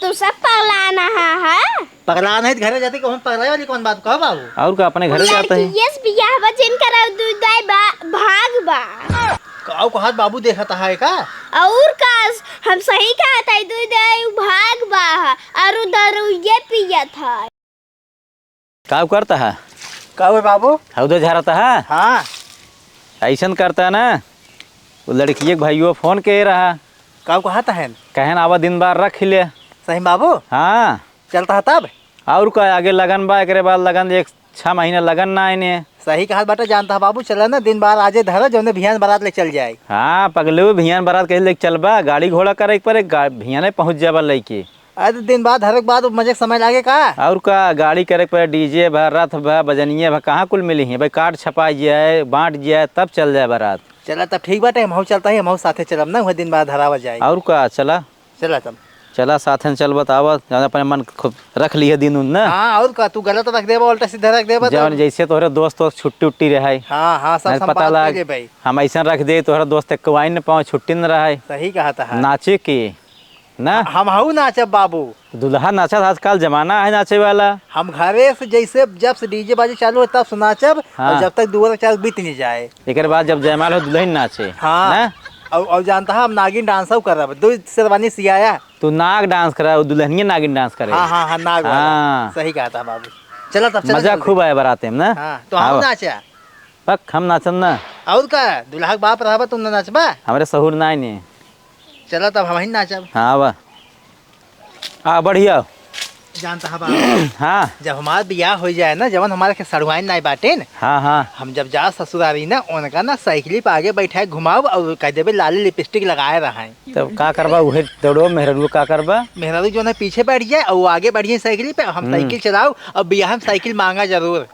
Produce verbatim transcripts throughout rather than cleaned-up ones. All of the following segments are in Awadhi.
तू सब पगला ना हा, हा? पगला नहीं, घरे जाते कि हम पगला वाली कौन बात कहो बाबू? और का, अपने घरे जाते हैं। लड़कियस बियाह बा, जिनकर दुई दाई बा, भाग बा। काऊ कहत बाबू देखत है का? और का, हम सही कहत है, दुई दाई भाग बा, और दारू ये पियत है। काऊ करता है? काऊ है बाबू? हौदे झारता है? हाँ। ऐसन करता है ना, वो लड़किए के भाइयों फोन के रहा। काऊ कहत है? कहन आवा दिन बार रख ले। सही बाबू? हाँ। चलता है तब? और का, आगे लगन बा, एकरे बाद लगन, एक छह महीना लगन ना आइने। सही कहत बाटे, जानता है बाबू, चला ना दिन बार आजे धरा, जौने बिहान बारात ले चल जाए। हाँ पगलू, बिहान बारात कहीं लेके चलबा, गाड़ी घोड़ा करे के पड़े, गा-, बिहाने पहुँच जाबा लइके। अरे तो दिन बार धरे के बाद मजे के समय लागे का? और का, गाड़ी करे के पड़े, डीजे भा, रथ भा, बजनिया भा, कहाँ कुल मिली है भाई, कार्ड छपा जाए, बांट जाए, तब चल जाए बारात। चला तब ठीक बाटे, हमहू चलता ही, हमहू साथे चलब ना, वह दिन बार धरावा जाए। और का, चला। चला तब। चला, साथे में चल बतावा, ज्यादा अपने मन खूब रख लिहे दिन उन ना। हाँ, और का, तू गलत रख देबा, उल्टा सीधा रख देबा, जवन तो जैसे तोहरे दोस्त वोस्त छुट्टी उट्टी रहे। हाँ, हाँ, सब नहीं, संभाल के ले भाई। हम ऐसा रख दे, तोहरा दोस्त एक वाइन न पावे, छुट्टी न रहे। सही कहत है। नाचे के, ना? हम हऊ नाचब बाबू। दुल्हा नाचत, आजकल जमाना है नाचे वाला। हम घरे से जैसे, जब से डीजे बाजे चालू हो, तब से नाचब, हाँ। और जब तक दुआरा चालू बीत नहीं जाए। एकर बाद जब जयमाल हो, दुल्हन नाचे, हाँ। ना? और, और जानता है, हम नागिन डांसो करब, दो शेरवानी सियाया। तू नाग डांस करा, वो दुल्हनिया नागिन डांस करे। हाँ, हाँ, हाँ, नाग वाला। हाँ। सही कहत है बाबू। चला तब, चला मजा जल्दी। खूब आए बाराते में ना? हाँ, तो हम आवा। नाचा। पक, हम नाचब ना। और का, दुल्हा के बाप रहबा, तू ना नाचबा? हमरे सहूर ना आइने। चला तब हम ही नाचब। हाँ, आवा। आ, बढ़िया। जानता है बाबू, हाँ। जब हमार बियाह हो जाए ना, जवन हमारे के सड़ुआइन नाई बाटे न, हाँ, हाँ। हम जब जा ससुरारी ना, उनका ना साइकिल पे आगे बैठाए घुमाओ और कह देबे लाली लिपस्टिक लगाए रहे। तब का करबा, उहे दौड़ो मेहरारू का करबा? मेहरारू जो है पीछे बैठ जाए और वो आगे बैठ जाए साइकिल पे, हम हम्म। साइकिल चलाओ और बियाह में साइकिल मांगा जरूर।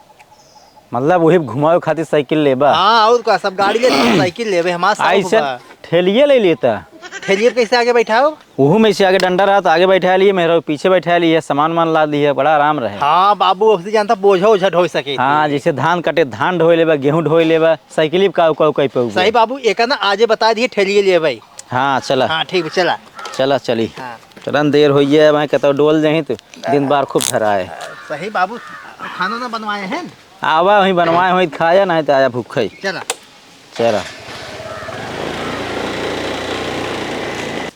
मतलब वही घुमावे खातिर साइकिल लेबा? हाँ, और का, सब गाड़ी ले, हम साइकिल लेबे, हमार शौक ऐसे बा। ठेलिए ले लेता। ठेलिए पे कैसे आगे बैठाओ? ओहू में से आगे डंडा रहा तो आगे बैठा लिए, मेहरारू पीछे बैठा लिए, सामान वामान लाद लिए, बड़ा आराम रहे। हाँ बाबू, अब से जानता बोझा ओझा ढोई सके। हाँ, जैसे धान कटे, धान ढोई लेबा, गेहूँ ढोई लेबा, साइकिल पे काऊ काऊ कई पे सही बाबू, एक ना आजे बता दिए, ठेलिए लेबे। हाँ, चला। हाँ, ठीक बा, चला। चला, चली। हाँ। चलन, देर होइए, मैं कहता हूँ डोल जाही तो दिन बार खूब धराए। सही बाबू, खाना ना बनवाए हैं? आवा, वहीं बनवाए, वहीं खाया, नहीं तो आया भूखे। चला। चला।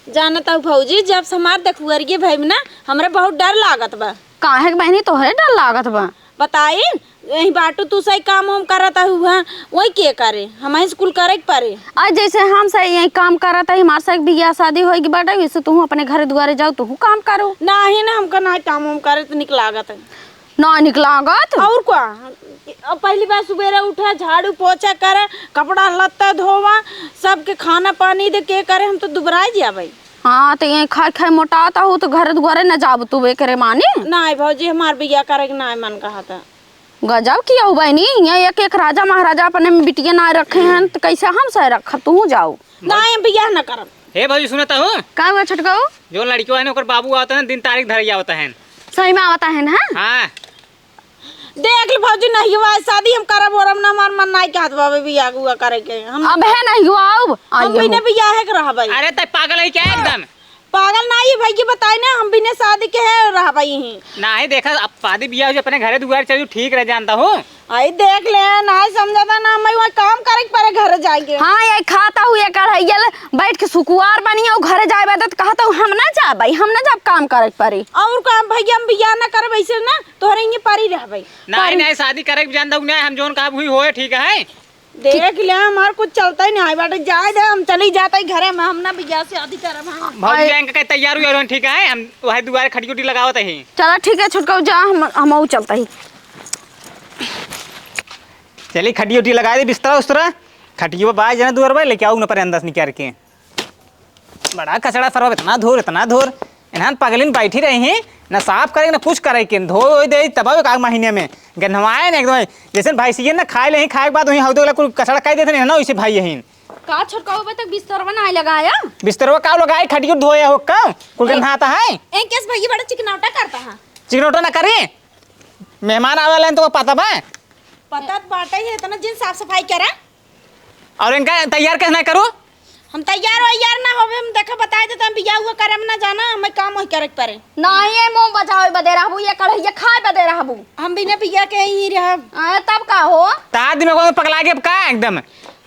जानत हऊ भौजी, जब से हमार देखुअरिये भइब ना, हमरा बहुत डर लागत बा। काहे के बहिनी, तोहरे डर लागत बा? बताई, यही बाटू तू सही काम हम करत हऊ, हाँ, वही के करे? हमही से कुल करे के परे। आ, जैसे हम सही यही काम करत हई, हमार सही बियाह शादी होई के बाटे, वैसे तू अपने घर दुआरे जाओ, तू काम करो। नाही ना, हमका नाही काम हम करे त निक लागत है। ना निक लागत? और का? अब पहली बार सुबेरे उठा, झाड़ू पोछा करे, कपड़ा लत्ता धोवा, सबके खाना पानी दे के करे, हम तो दुबराई जाबे। हाँ, तो यही खाए खाए मोटात हऊ, तो घर दुआरे न जाब तू एकरे मानी? नाही भौजी, हमार बियाह करे के नाही मन कहत। गजब किया हो बहिनी, यहाँ एक एक राजा महाराजा अपने में बिटिया ना रखे हैं, तो कैसे हम सह रखब? तू जाओ। नाही, हम बियाह न करब। हे भौजी, सुनत हऊ? का हुआ छोटकाऊ? जो लड़कियों है ना, ओकर बाबू आवत है, दिन तारीख धर आवत है। सही में आवत है ना? हाँ। देख ले भौजी, नहीं हुआ है शादी, हम करब ओरब ना, हमार मन नाही कहत बाबे बियाह हुआ करे के। हम अब है नहीं हुआ, अब हम आइए बिना हो। बियाह के रहबे। अरे, तै पागल है क्या एकदम? पागल नाही है भैया, बताई ना, हम बिना शादी के है रहबे ही। नाही, देखा, अब शादी बियाह हो जाए, अपने घरे दुआरे चल जाओ, ठीक रह जानता हूँ। आई देख ले, नाही समझता ना, मैं वहाँ काम करे के परे घर जाएंगे। हाँ, ये खाता हूँ, ये कढ़ैया ले बैठ के सुकुवार बनी हो, घरे जाए बदे तो कहता हूँ, हम ना जाबे, हम ना जाब काम करे के परे। और काम भैया, हम बियाह ना करब ऐसे ना, तोहरे इहे परी रहबे। नाही, परी- नाही, शादी करे के जानता हूँ, नाही, हम जोन कहब हुई होए, ठीक है। देख ले, हमार कुछ चलता ही नाही बाटे, जाए दे, हम चली जाता ही घरे में, हम ना बियाह शादी करब, हाँ। भौजी आए- जाएंगे, कहीं तैयार हुई और ठीक है, हम वही दुआरे खटिया उटिया लगावत ही। चला ठीक है छोटका, जा, हम, हम चलता ही। चली खटिया उटिया लगा दे, बिस्तरा उस्तरा, खटिया बा जाना दुआर बा, लेके आओ ना परे अंदर से निकाल के। बड़ा कचड़ा सरवा, इतना धूर, इतना धूर। इन्हन पगलिन बैठी रही हैं, ना साफ करे, ना कुछ करे के, धो ओइ दे तब एक आध महीने में। गन्हवाए ना एकदम, जैसे भाई सीजन ना खाए लेही, खाए के बाद वहीं हौदे वाला कुल कचड़ा कइ देते हैं ना, वैसे भाई यहीं। का छोटका, अबे तक बिस्तरवा ना लगाया? बिस्तरवा का लगाई, खटियो धोया हो का? कुल ए, गन्हाता है। ए, केस भैया बड़ा चिकनौटा करता है। चिकनौटा ना करे, मेहमान आवे वाले हैं तो पता बा। पता बाटे है, इतना जिन साफ सफाई करा। और इनका तैयार कैसे ना करूँ? हम तैयार वैयार ना होबे, हम देखे बताइ देत, हम बियाह हुआ करे में ना जाना, हमें काम वही करे के परे। नहीं, ये मुँह बचावे बदे रहबू, ये कढ़ैया खाए बदे रहबू। हम बिना बियाह के ही रहब। अरे, तब का हो? तार दिमाग में पगला गया का एकदम?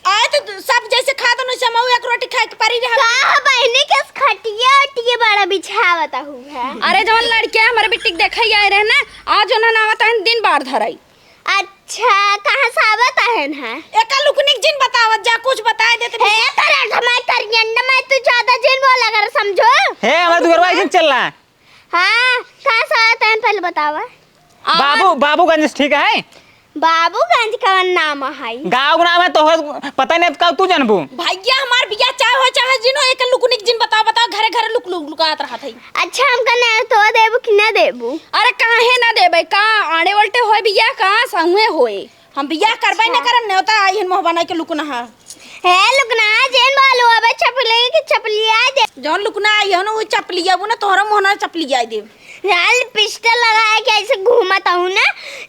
आए तो सब जैसे खा दो, वैसे हम एक रोटी खाए के परी रहब। का बहिनी के खटिया उटिया बड़ा बिछावत हूँ है। अरे, जवन लड़किया हमारे बिट्टी के देखे आए रहे ना, आज उन्हें ना आवत है, दिन बार धराई। अच्छा, कहाँ से आवत आहन है? एका लुकनिक जिन बतावत जा, कुछ बताए देत हे, तोरे धमाई तरियंड में तू ज्यादा जिन बोला कर, समझो? हे, हमारे दुगरवा जिन चल रहा है। हाँ, कहाँ से आवत आहन, पहले बतावा। बाबू, बाबूगंज से, ठीक है? बाबूगंज का नाम है? गाँव का नाम है, तो पता नहीं, अब का तू जानबू? भैया, हमार बियाह चाहे हो, चाहे जिन हो, एक लुकनिक जिन बताओ, बताओ, घरे घरे लुक, लुक, लुकात रहत है। अच्छा, हमका नेवतवा देबू कि ना देबू? अरे, काहे ना देबे? का आड़े वलटे होए बियाह, का सहुए होए? हम बियाह करबे ना अच्छा। करम, नेवता आई हन मुँह बनाए के लुकना है। हे लुकना, जेन बोलू अबे चपली की चपली आए दे। जौन लुकना आई हन, वो चपली आबू ना, तोहरा मुँह ना चपली आए देब। यार, लिपस्टिक लगाए के ऐसे घूमत हूँ ना,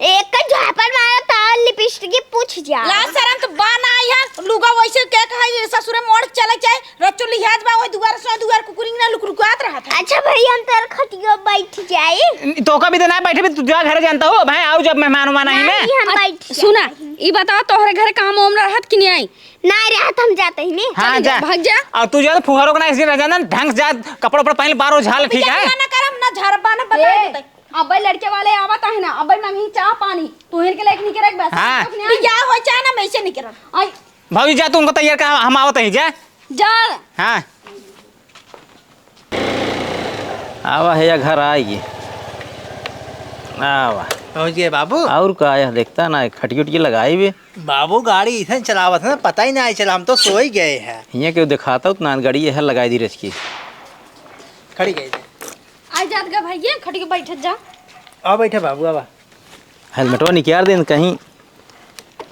एक झापड़ मारत तो लिपस्टिक की पूछ जा। लाज शरम तो बा ना आई है, लुगा वैसे के कहे ससुरे मोड़ चले चाहे रचो लिहाज बा, ओए दुआर से दुआर कुकुरिंग ना लुकलुकात रहत है। अच्छा भैया, हम तोर खटियो बैठ जाई। तोका भी देना है, बैठे भी, तू जा घर जानता हो भाई, आओ जब मेहमान उमान आई ना। नहीं, हम बैठ सुना, जाई। ई बताओ, तोहरे घर काम ओम रहत कि नहीं आई? ना रहत, हम जाते ही नहीं। हाँ, चल जा। जा। भाग जा। और तू जा, फुहारों का ना, इसलिए ना जाना, ढंग से जा, कपड़ा उपड़ा पहन, बारो झाल, ठीक है? ना करम, ना झरबा, ना बताए ए, देते। अब्बे लड़के वाले आवत है ना, अब्बे मम्मी चाह पानी, तू इनके लेके निकल रख बस। हाँ। बियाह हो चाहे ना, मैं इसे नहीं करम। आई। भौजी जा, तू उनको तैयार कर, हम आवत ही, जा। जा। हाँ। आवा है या घर आई। आवा। पहुँच गए बाबू। और का, यह देखता ना, खटकी उटकी लगाई भी। बाबू गाड़ी इसे चलावत है ना, पता ही ना आई चला, हम तो सो ही गए हैं। हियाँ केहू देखाता हो तो ना, गाड़ी यह लगाई दी रचकी। खड़ी गई थे। आ जात गा भैया, खटकी बैठत जा। आ बैठे बाबू, आवा। हेलमेटवा निकाल देन कहीं।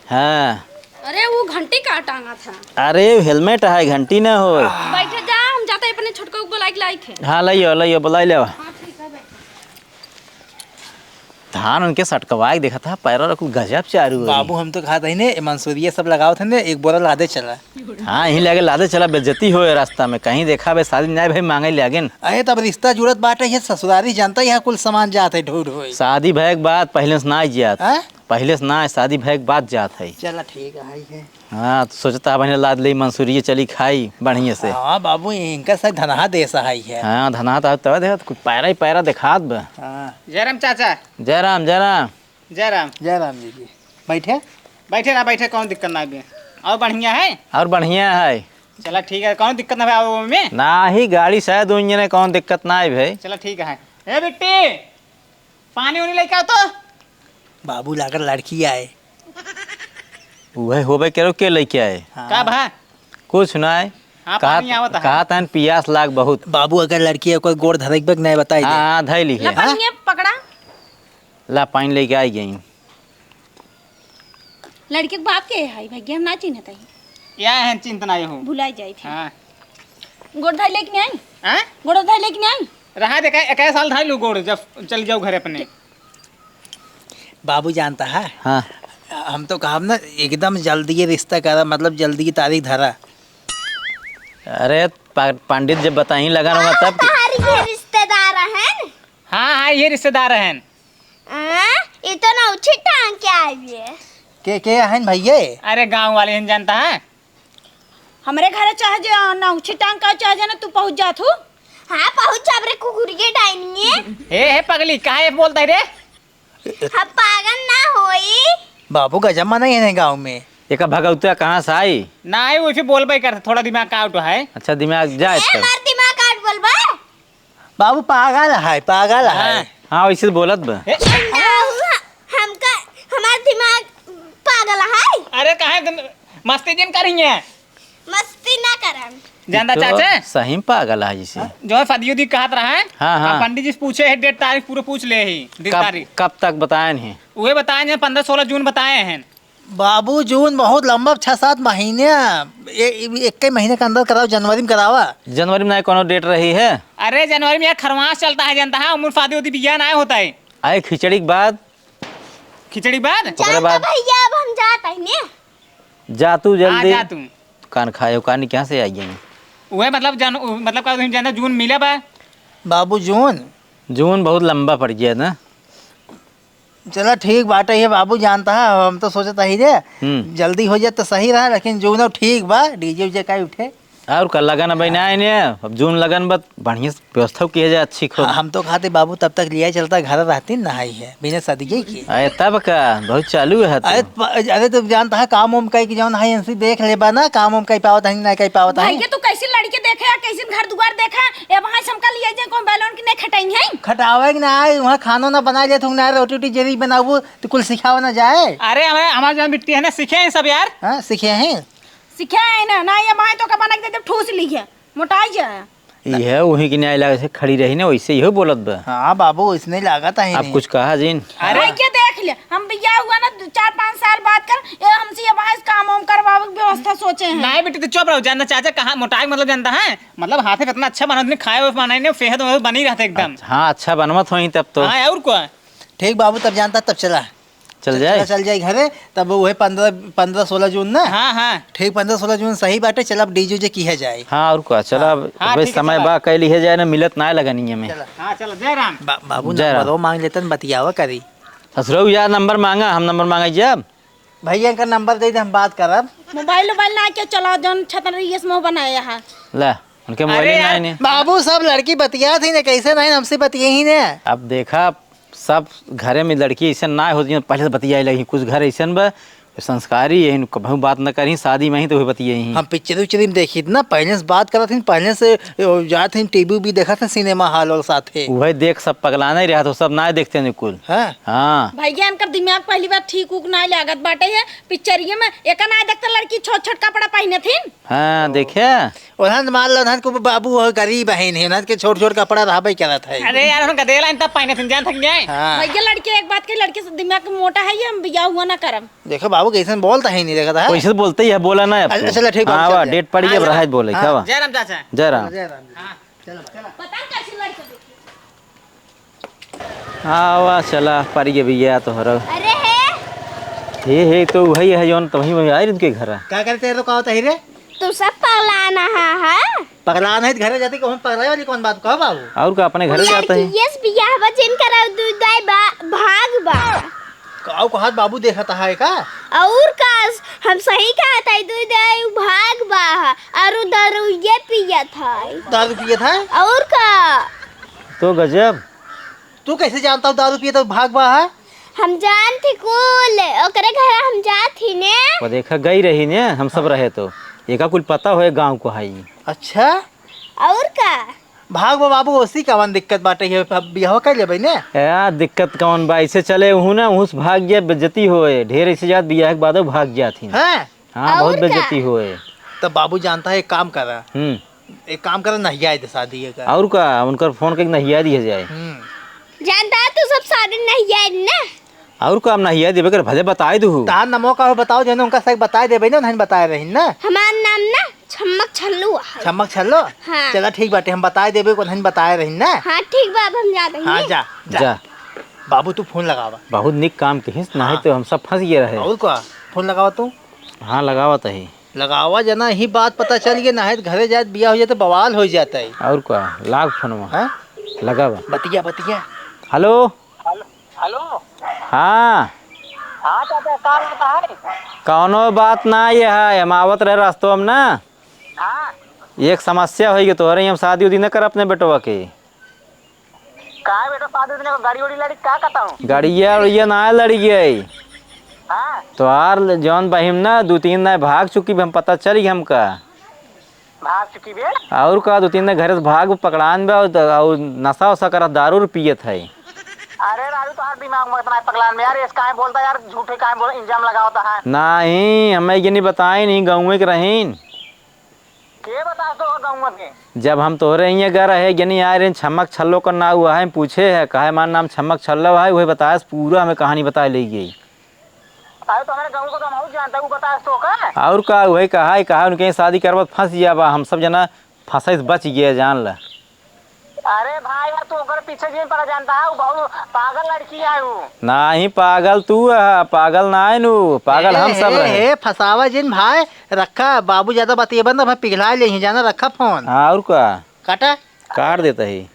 हाँ। अरे, वो घंटी का टांगा था। अरे, हेलमेट है, घंटी ना हो। बैठे जा, हम जाते अपने छोटका को बुलाई के लाई थे। हाँ, लाइयो, लाइयो, बुलाई लेवा। हाँ, ठीक है, बैठे। धान उनके सटकवा के देखा था, पैरा रखू गजब चारू है। बाबू, हम तो कहा था ही ने, मंसूरिया सब लगाओ थे ने, एक बोरा लादे चला। हाँ, यहीं लगे लादे चला, बेइज्जती होए रास्ता में। कहीं देखा बे, शादी नाई भई मांगे लागिन। अरे, तब रिश्ता जुड़त बाटे, ये ससुरारी जानता, यहाँ कुल सामान जात है, ढो ढो। शादी भय के बाद पहले से ना जात। हाँ? पहले से ना, शादी भय के बाद जात है। चला, ठीक है, है। हाँ, तो सोचता है, बहने लाद ले, मंसूरी चली खाई बढ़िया से। हाँ, बाबू, इनका सब धनहा देश है, है। हाँ, धनहा तो तब देखा, कुछ पैरा ही पैरा दिखात बा। हाँ। जय राम चाचा। जय राम, जय राम। जय राम। जय राम जी की। बैठे। बैठे रहा, बैठे, कौन दिक्कत ना बे। और बढ़िया है? और बढ़िया है। चला ठीक है, कौन दिक्कत ना बे, आओ में। ना ही गाड़ी शायद उन जने कौन दिक्कत ना आई भाई। चला ठीक है। ए बिट्टी, पानी उनी लेके आओ तो। बाबू लागल लड़की आए। उहे होबे करो के लेके आए। हाँ। का भा? कुछ ना है। हाँ, कहा, पानी आवत है। कहा तहन पियास लाग बहुत। बाबू अगर लड़की है, कोई गोड़ धरेक बेक नहीं बताई दे। हाँ, हाँ, धई ली ला है। पानी पकड़ा। ला, पानी लेके आई गई। लड़के के बाप के है भैया, हम ना चिन्हत हई। या है, चिंता ना हो। भुलाई जाई थी। हाँ। गोड़ धाई लेके नहीं आई? हाँ? गोड़ धाई लेके नहीं आई? रहा दे, एक, एक साल धाई लू गोड़, जब चल जाओ घर अपने। बाबू जानता है? हाँ। हम तो कहब ना, एकदम जल्दी ये रिश्ता करा, मतलब जल्दी की तारीख धरा। अरे, पा-, पंडित जब बताई लगा रहा तब कि तहार ये रिश्तेदार हैं? हाँ, हाँ, ये रिश्तेदार हैं। आ, ये तो नौछी टांग के आइए। के, के हैं भैया? अरे, गांव वाले हैं, जानता है? हमरे घरे चाहे जे नौछी टांग का चाहे जे ना तू पहुंच जात हो। हाँ, पहुंच जाब रे कुकुर के डाइनिए। हे, हे पगली, काहे बोलता है रे? हम पागल ना होई। बाबू गजब मनाई है गांव में। एका भगौता कहाँ से आई? ना आई, वैसे बोलबे करते, थोड़ा दिमाग का आउट है। अच्छा, दिमाग जाए ए, इसका। हमार दिमाग आउट बोलबा। बाबू पागल है, पागल है। हाँ। हाँ, वैसे तो बोलत बा। ए। ना, हमका, हमार दिमाग पागल है। अरे, काहे तुम मस्ती जिन करी है? मस्ती ना करम। जानता ई तो चाचा? सही में पागल है जैसे। जो है फदियो दी कहत रहा है। हाँ, हाँ। अब पंडित जी से पूछे है डेट तारीख, पूरे पूछ ले ही, दिन कब, तारीख। कब तक बताए हैं? उहे बताए हैं, पन्द्रह सोलह जून बताए हैं। बाबू, जून बहुत लंबा, छह सात महीने, ए-, ए-, एक ही महीने के अंदर कराओ, जनवरी में करावा। जनवरी में नहीं कोनो डेट रही है? अरे, जनवरी में यार खरमास चलता है, जानता है, उम्र शादी होती बियाह ना होता है। आए खिचड़ी के बाद। खिचड़ी के बाद? ओकरे बाद। भैया, अब हम जात है ने। जा तू हाँ, जल्दी। जा तू। कान खाए हो, कान कहाँ से आई गई? उहे मतलब जन-, उ-, मतलब का तुम जाना जून मिला बा? बाबू जून? जून बहुत लंबा पड़ गया ना। चला ठीक बाटे, ये बाबू जानता है, हम तो सोचत ही रे, हम्म। जल्दी हो जाए तो सही रहा, लेकिन जून अब ठीक बा, डीजे उजे का उठे। और का लगन अब ना आइने, अब जून लगन बा, बढ़िया से व्यवस्था किया जाए अच्छी खूब। हाँ, हम तो कहते बाबू तब तक लिया चलता घर रहती नहाई है, बिना सदिये की। अरे तब का, बहुत चालू है तो। अरे प-, अरे तू जानता है काम वाम कई कि जौन है इनसे देख लेबा ना, काम वाम कई पावत है, ना कई पावत है। भैया तू कैसे लड़के देखे या कैसे घर दुआर देखा, ए वहाँ से हमका लिए जे कौन बैलोन की नहीं खटाई है? खटावे कि ना, वहाँ खानो ना बनाए जाए, तुम ना रोटी वोटी जरी बनाबू, तो कुल सिखावा ना जाए। अरे हमारे, हमारे जौन बिट्टी है ना, सीखे हैं सब यार। हाँ, सीखे हैं। सीखे हैं ना, ना ये माए तो का बना के दे, ठूस ली है, मोटाई जाए। इहे वही के न्याय लागे से खड़ी रही ना, वैसे इहो बोलत बा। हाँ बाबू, इसने लागत है अब नहीं। कुछ कहा जिन। अरे के देख ले, हम बियाह हुआ ना, दो, चार, पाँच साल बाद कर, ये हमसे ये बाहर काम वाम करवावे की व्यवस्था सोचे हैं। नहीं बेटी, तू चुप रहो, जानता चाचा कहाँ मोटाई मतलब जानता है, मतलब हाथे पे इतना अच्छा बना, खाए हुए बनाए ने, सेहत में बनी रहते एकदम। अच्छा, हाँ, अच्छा बनवत होई तब तो। हाँ, और को? ठीक बाबू, तब जानता, तब चला। चल चल, जाए? चला, चल जाए घरे, तब उहे पन्द्रह, पन्द्रह सोलह जून ना? हाँ, हाँ। ठीक, पन्द्रह सोलह जून सही बाटे, चल अब डीजे उजे किहे जाए। हाँ, और का, चला, हाँ, अब हाँ, अबे ठीक है, समय चला। बा, कह लिहे जाए ना, मिलत ना लगनिये में। चला। हाँ, चलो, जय राम। बा-, बाबू जय राम। नंबरो मांग लेतन, बतियावा करी। ससुरऊ यार नंबर मांगा, हम नंबर मांगा जब। भैया इनका नंबर दे दे, हम बात करब। मोबाइल वोबाइल ना के चला, जौन छतन रही, ये समूह बनाए यहाँ। ला, उनके मोबाइल अरे ना यार। आइने। बाबू, सब लड़की बतियात ही ने, कैसे नहीं हमसे बतिये ही ने। अब देखा, सब घरे में लड़की ऐसे ना होती हैं, पहले से बतियाए लगी। कुछ घर ऐसन बा, संस्कारी यही, कबहू बात न करी, शादी में ही तो वही बतिये ही। हम पिक्चर उक्चर में देखी ना, पहले से बात करत ही, पहले से, ओ, जात ही, टीवी भी देखत ही, सिनेमा हॉल और साथे। वही देख, सब पगलाना ही रहा, तो सब ना देखते हैं कुल। हाँ। हाँ। भैया, इनकर दिमाग पहली बार ठीक उक ना लागत बाटे है। पिक्चरिये में एक ना देखते लड़की छोट छोट कपड़ा पहने थी। हाँ, देखे? ओनहन मान लो, ओनहन को बाबू हो, गरीब है, नहीं, ओनहन के छोट छोट कपड़ा रहबे करत है। अरे यार, ओनहन गदेला इन तब पहने थे, जान थक जाए। हाँ। भैया, लड़के एक बात के, लड़के से दिमाग मोटा है, ये हम बियाह हुआ ना करम। देखो बाबू, कैसे बोलता है, नहीं देखता है। कैसे बोलते ही है, बोला ना अब अच्छा, तू। चलो, ठीक बात, हाँ, चल वाह, जाए। डेट पड़ी हाँ, अब चलो। रहा है, बोले, हाँ। क्या वाह? जय राम चाचा। जय राम। जय राम। हाँ। चलो, चलो। पता नहीं कैसे लड़के देखे। आवा, चला, परि गे बिया तोहरो। अरे हे। हे, हे, तो वही है जौन तवही में आई रही उनके घर। का करे तेरे तो का होता है रे? तू सब पगलाना है, हाँ? पगलान है, घरे जाते कौन पगलाए वाली कौन बात कहो बाबू? और का अपने घरे जाते हैं? लड़कियस बियाह बा जिनकर और दुई दाई बा, भाग बा। काऊ को हाथ बाबू देखता है का? और का, हम सही कहत है, दुई दाई भाग बा, और दारू ये पियत है। दारू पियत है? और का? तो गजब। तू कैसे जानता हूँ दारू पिए तो भाग बा है? हम जानत ही कुल, ओकरे घर हम जात ही ने। वो देखा गई रही ने, हम सब रहे तो। एका कुल पता होए गाँव को है ई। अच्छा? और का? भाग बा बाबू, ओसी कवन दिक्कत बाटे, ये अब बियाह कर लेबै ने? ए, दिक्कत कवन बा, ऐसे चले उहू ना, उहू से भाग गया, बेइज्जती होए, ढेर ऐसे जात बियाह के बाद भाग जात ही। हैं? हाँ, और बहुत का? बेइज्जती होए। तब बाबू जानता है, एक काम करा। हम्म। एक काम करा, नहिया दे शादी है का? और का, उनकर फोन करके नहिया दिया जाए। हम्म। जानता है तू सब शादी नहिया ना। और का, हम नहिया देबे कर, भले बताए दू। तार नमो का हो बताओ, जने उनका सही बताए देबे ना, नहीं बताए रही ना। हमार नाम ना छम्मक छल्लू है। छम्मक छल्लो? हाँ। चला ठीक बाटे, हम बताए देबे को नहीं बताए रही ना। हाँ ठीक बा, अब हम जात ही। हाँ जा, जा। जा। बाबू तू फोन लगावा। बहुत निक काम किहिस, नहीं हाँ। तो हम सब फंस गए रहे। और का, फोन लगावा तू। हाँ लगावा तही। लगावा जना, ही बात पता चल गया, नाहीं तो घरे जात बियाह हो जाए तो बवाल हो जाता है। और का, लाग फोनवा। हाँ? लगावा। बतिया, बतिया। हेलो। हेलो, हेलो। हाँ। हाँ चाचा, का बात है? कौनो बात ना ये है, हम आवत रहे रास्तों में ना। हाँ। एक समस्या होई कि तोहरे ही हम शादी उदी न कर अपने बेटवा के। का बेटा, शादी उदी न कर, गाड़ी उड़ी लड़ी का कहता हूँ? गाड़िया उड़िया ना लड़ी गई। हाँ। तोहार जौन बहिम ना दो तीन ना भाग चुकी भी हम पता चली हमका। भाग चुकी बे। और का, दो तीन दिन घरे से भाग पकड़ान बा, और द-, और नशा वशा करत, दारू उरू पियत है। अरे राजू, तोहार दिमाग में इतना पगलान में यार, ऐसे काहे बोलता यार, झूठे काहे बोल, इल्जाम लगावता है। नहीं, हमें ये नहीं बताए, नहीं गाँव के रहीन। के बतास तो गाँव के? जब हम तोहरे हियाँ घर रहे, यानी आए रहे, छमक छल्लो का नाव हुआ है, पूछे है, कहे हमार नाम छमक छल्लो है, वही बतास, पूरा हमें कहानी बताए ले गई। अरे तो हमारे गाँव को तो हम जानता, वो बतास तो का? और का, वही कहा, कहा उनके शादी करबत फंस गया बा, हम सब जना फंसे से बच गया, जान ला। अरे भाई, यार, तू ओकर पीछे जिन पड़ा, जानता है, वो बहुत पागल लड़की है वो। नाही, पागल तू है, पागल ना है नू, पागल ए, हम सब ए, रहे। ए, फसावा जिन भाई, रखा, बाबू ज्यादा बतियेबन त हमें पिघला लेही, जाना, रखा फोन। हाँ, और का? काटा? काट देता ही।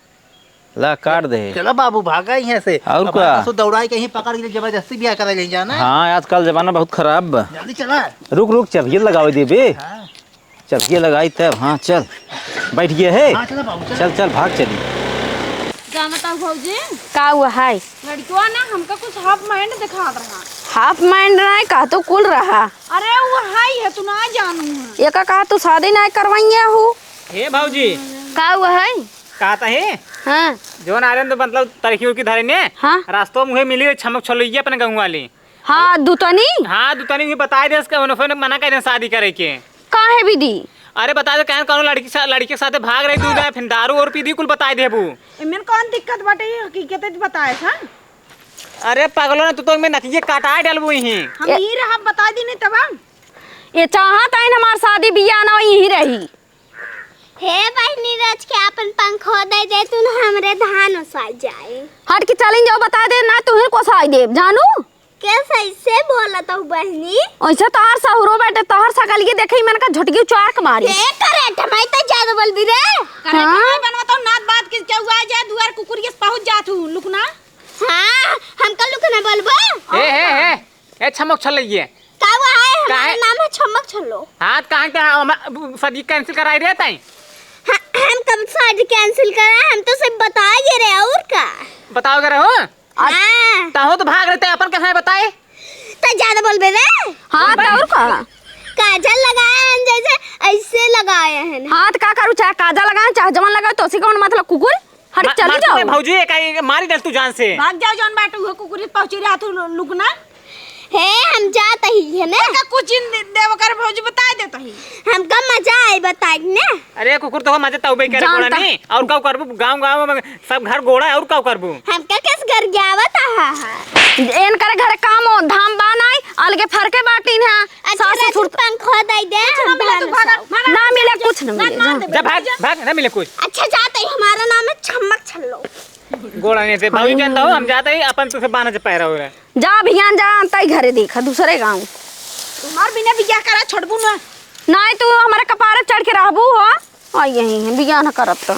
ला, काट दे। चलो बाबू, भागा यहाँ से। और अब का? हमारा ससुर दौड़ाई के यहीं पकड़ के जबरदस्ती बियाह करा ले जाना है। हाँ, आजकल जमाना बहुत खराब बा। जल्दी चला। रुक, रुक, चबिये लगावे दे बे। हाँ। चबिये लगाई तब, हाँ, चल। बैठ गया है। हाँ, चला बाबू, चला। चल, चल, भाग चली। जानता हूँ भौजी। का हुआ है? लड़कवा ना हमका कुछ half mind दिखात रहा। Half mind ना है, कहा तो कुल रहा। अरे वो है, ये तू ना जानू है। एका कहा तू शादी ना करवाइया हो। हे भौजी। का हुआ है? कहत ही? हाँ। जौन आर्यन तो मतलब तरखी उरखी धरे ने, हाँ। रास्तो मुहे मिली रही छमक छलैया अपने गाँव वाली। हाँ, दुतनी? हाँ, दुतनी भी बताई दे इसके, उन्होंने मना कर दे शादी करे के। काहे भी दी? अरे बता दे, कहन कौनो लड़की सा-, लड़की के साथे भाग रही तू, फिर दारू और पी दी, कुल बताई देबू। इमें कौन दिक्कत बाटे, ये हकीकत है, बताए था। अरे पगलो ने, तू तो इमें नकिये काटाए डालबू ही। हम यही रहा, बता दी नहीं तब हम। ये चाहत है हमार शादी बियाह ना यही रही। हे बहिनी, रच के आपन पंखो दे दे तू न, हमरे धान ओसाई जाए। हट के चलिन जाओ, बता दे ना, तुहिन को ओसाई देब, जानू? कैसे ऐसे बोलत हऊ बहिनी? ऐसे तोहर सहुरो बैठे, तोहर सकल के देखे मन का झटकी उचार के मारी। हे करेट, मैं तो ज्यादा बोल भी रे। करेट हाँ? मैं बनवा तो नात बात के क्या हुआ, जा दुआर कुकुर के पहुंच जात हूँ, लुकना। हाँ, हमका लुकना बोलबो? हे, हे, हे। ए, छमक छलैये। का हुआ है? हमारा काहे? नाम है छमक छल्लो। हाँ, तो काहे के हम शादी cancel कराई रहे ताई? हाँ, हम कब शादी cancel करा? हम तो सिर्फ बताए गे रहे, और का? बताओ गे रहे हो? हाँ। तहो तो भाग रहे थे, अपन कैसे बताए? तो ज्यादा बोलबे रे। हाँ, तो और का? काजल लगाए हैं जैसे ऐसे लगाए हैं। हाँ, तो का करू, चाहे काजल लगाए, चाहे जवन लगाए, तो उसी कौन मतलब कुकुर? हट, मा-, चली मार जाओ। तूने भौजी, एक, एक मारी डाल तू जान से। भाग जाओ, जौन बाटू हो कुकुरी पहुंची रहा तू लु-, लुकना। हे, हम जात ही है ना। एका कुछ इन दे-, देव कर भौजी बताए देत ही। हमका मजा आई बताई ना। अरे कुकुर तो मजा तौबे करे जानता। गोड़ा नहीं। और का करबू? गाँव, गाँव में सब घर गोड़ा है, और का करबू? हमका किस घर गयावत आहा है? एन करे घरे काम हो, धाम बा नाई, अलगे फरके बाटी ना। अच्छा, सास रच ससुर पंखो दे दे, कुछ ना हम मिले, धान तू भागा, उसाओ। भागा, ना मिले, जा, कुछ ना जा, मिले, मार जा। दे, जा भाग, जा। भाग, ना मिले कुछ। अच्छा, जाते ही हमारा नाम है छम्मक छल्लो। गोड़ा नहीं से, भाभी कहता हूँ, हम जाते ही अपन तुसे बाना से पैरा हो रहा है। जा अभियान जा, अंतई घरे देखा, दूसरे गाँव। हमार बिना बियाह करा छोड़बू ना। नहीं, तू हमारे कपारे चढ़ के रहबू हो। आ, यही है, बियाह न करब तो।